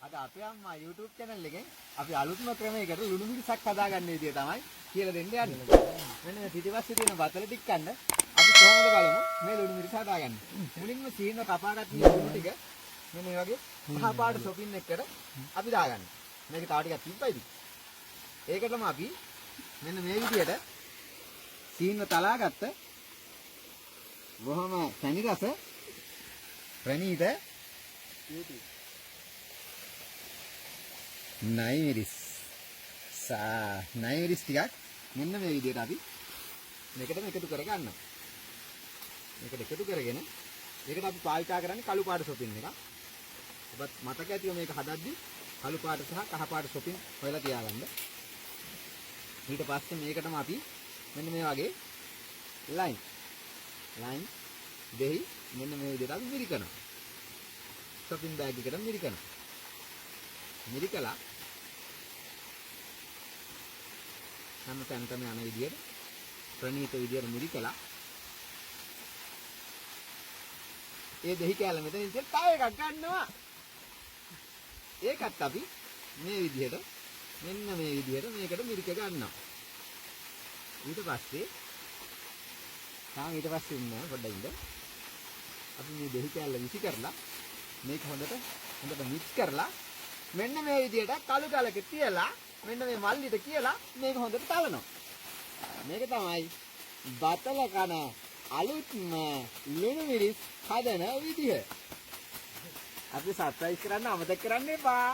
අද අපේ අම්මා YouTube channel එකෙන් අපි අලුත්ම ක්‍රමයකට ලුණු මිරිසක් හදාගන්න විදිය තමයි කියලා දෙන්න යන්නේ. මෙන්න මේ පිටිපස්සේ තියෙන බතල ටික කන්න අපි කොහොමද බලමු මේ ලුණු මිරිස හදාගන්නේ. මුලින්ම සීනව කපාගත්ත මේ ලුණු ටික මෙන්න මේ වගේ පහ පාට සොපින් එකකට අපි දාගන්න. මේක තව ටිකක් තිබ්බයි ඉතින්. ඒකටම අපි මෙන්න මේ විදියට සීනව තලාගත්ත බොහොම පැණි රස ප්‍රණීත නයි මිරිස් සා නයි මිරිස් ටිකක් මෙන්න මේ විදියට අපි මේකටම එකතු කර ගන්නවා. මේකට එකතු කරගෙන ඒකට අපි පාවිච්චි කරන්නේ කළු පාට සොපින් එක. ඔබත් මතක ඇතිව මේක හදද්දි කළු පාට සහ කහ පාට සොපින් හොයලා තියාගන්න. ඊට පස්සේ මේකටම අපි මෙන්න මේ වගේ ලයිම් ලයිම් දෙහි මෙන්න මේ විදිහට අපි මිරිකනවා. ෂොපින් බෑග් එකට මිරිකනවා. මිරිකලා හැම තැනටම යන විදිහට ප්‍රණීත විදිහට මිරිකලා ඒ දෙහි කෑල්ල මෙතනින් තියලා තව එකක් ගන්නවා. ඒකත් අපි මේ විදිහට මෙන්න මේ විදිහට මේකට මිරික ගන්නවා. ඊට පස්සේ තාම ඊට පස්සේ ඉන්න පොඩ්ඩක් ඉන්න. අපි මේ දෙහි කෑල්ල විසි කරලා මේක හොඳට හොඳට මික්ස් කරලා මෙන්න මේ විදිහට කළු කලක තියලා මෙන්න මේ මල්ලිට කියලා මේක හොඳට තලනවා. මේක තමයි බතල කන අලුත්ම ලුණු මිරිස් හදන විදිහ. අපි සබ්ස්ක්‍රයිබ් කරන්න අමතක කරන්න එපා.